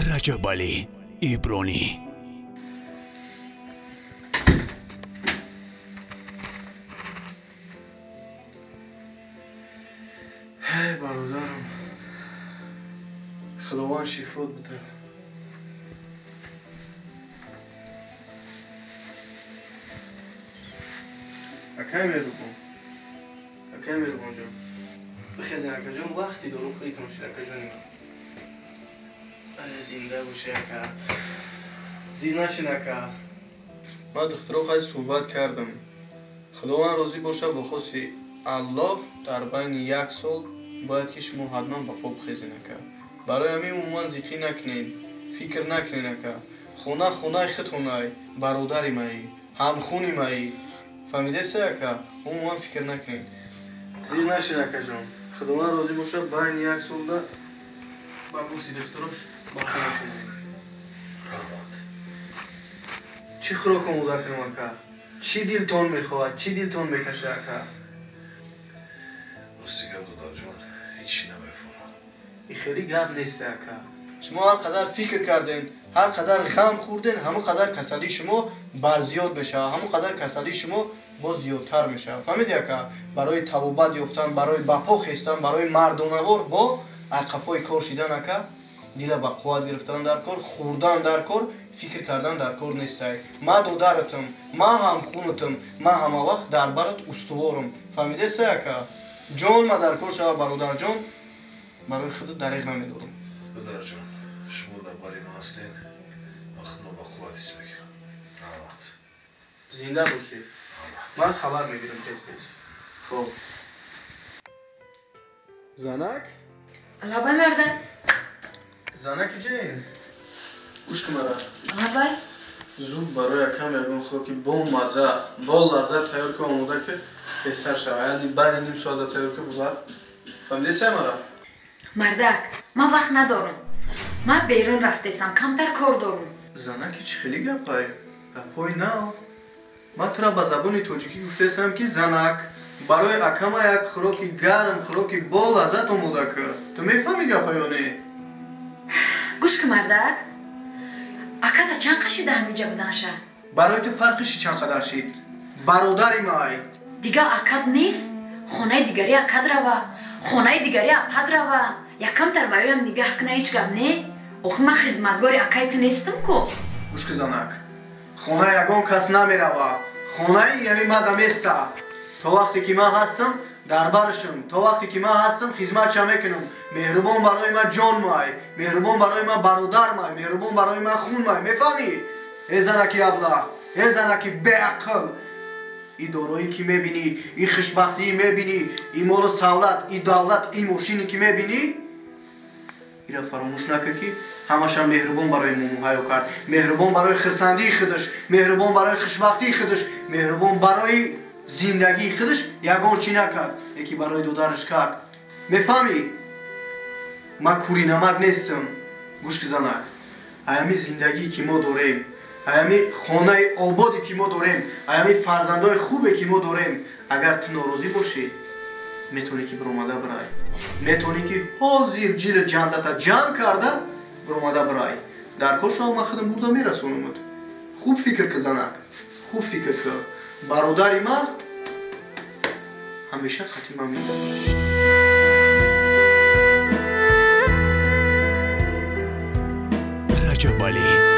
Раҷабалӣ Ибронӣ. Эй бародарам, Худованд шифот буда. Акай меҳрубон, акай меҳрубонҷон, бихезен акаҷон, вақти дору хӯритон шуд акаҷони ман. Зинда бошӣ ака, зир нашин ака. Ман духтаро хай суҳбат кардам. Худованд розӣ бошад, бо хости Аллоҳ дар байни як сол бояд ки шумо ҳатман ба по бихезен ака. Барои ҳамин умуман зиқӣ накунед, фикр накунед ака. Хона хонаи худтонай, бародари маӣ, ҳамхуни маӣ. Фаҳмидеста ака? Умуман фикр накунед. Зир нашин акаҷон. Худованд розӣ бошад, байни як солда ба гуфти духтарош ба хона шудем. Чӣ хӯрок омода кунам ака? Чӣ дилтон мехоҳад? Чӣ дилтон мекашад ака? Рости гап додарҷон, ҳеҷ намефаҳмам. И хеле гап нест ака. Шумо ҳар қадар фикр карден, ҳар қадар ғам хӯрден, ҳамон қадар касалии шумо барзиёд мешавад, ҳамон қадар касалии шумо боз зиёдтар мешавад. Фаҳмиди ака? Барои табобат ёфтан, барои ба по хестан, барои мардонавор бо қафои кор шидан ака, дила ба қувват гирифтан дар кор, хӯрдан дар кор, фикр кардан дар кор нестай. Ман додаратам, ман ҳамхунатам, ман ҳама вақт дар барат устуворам. Фаҳмидеста ака? Ҷон ма дар кор шава бародарҷон, барои худат дареғ намедорам. Додарҷон, шумо дар бари ман ҳастен, ман худро ба қувват ҳис мекунам. Раҳмат. Зинда бошед. Ман хабар мегирам тез-тез. Хоб. Занак? Лабай мардак. Занаки ҷен? Гӯш кун мара. Лабай. Зуд барои акам ягон хӯроки бо маза, бо лаззат тайёр кун, омода ки тезтар шава. Яъне баъди ним соата тайёр ки бузар. Фаҳмидесай мара? Мардак, ман вақт надорам. Ман берун рафтесам, камтар кор дорам. Занаки чӣ хеле гапай? Гапҳои нав. Ман тура ба забони тоҷикӣ гуфтесам ки занак, барои акама як хӯроки гарм, хӯроки бо лаззат омода кун. Ту мефаҳмӣ гапа ё не? Гӯш кун мардак, аката чанд қашида ҳаминҷа буданша? Барои ту фарқиши чанд қадар шид? Бародари май. Дигар акат нест, хонаи дигари акат рава, хонаи дигари апат рава. Якамтар ваёям нигаҳ куна, ҳеҷ гап не? Охи ман хизматгори акаи ту нестам ку. Гӯш кун занак, хонаи ягон кас намерава, хонаи инами мада места. То вақте ки ман ҳастам дар баршам, то вақте ки ман ҳастам хизматша мекунам. Меҳрубон барои ман ҷон май, меҳрубон барои ман бародар май, меҳрубон барои ман хун май. Мефаҳмӣ? Э занаки абла, э занаки беақл, и дороӣ ки мебинӣ, и хушбахтӣ мебинӣ, и молу савлат, и давлат, и мошине ки мебинӣ, ира фаромӯш накун ки ҳамаша меҳрубон барои мо муҳайё кард. Меҳрубон барои хурсандии худаш, меҳрубон барои хушбахтии худаш, меҳрубон барои зиндагии худаш ягон чӣ накард, яке барои додараш кард. Мефаҳмӣ? Ман кӯринамак нестам. Гӯш ки занак, аями зиндагие ки мо дорем, аями хонаи ободе ки мо дорем, аями фарзандои хубе ки мо дорем, агар ту норозӣ бошӣ, метавонӣ ки биромада бирай. Метавонӣ ки ҳозир ҷили ҷандата ҷамъ карда биромада бирай. Дар кор шава, ман худам бурда мерасонамад. Хуб фикр ки занак, хуб фикр ки. Бародари ман ҳамеша қати ман мемонад. Раҷабалӣ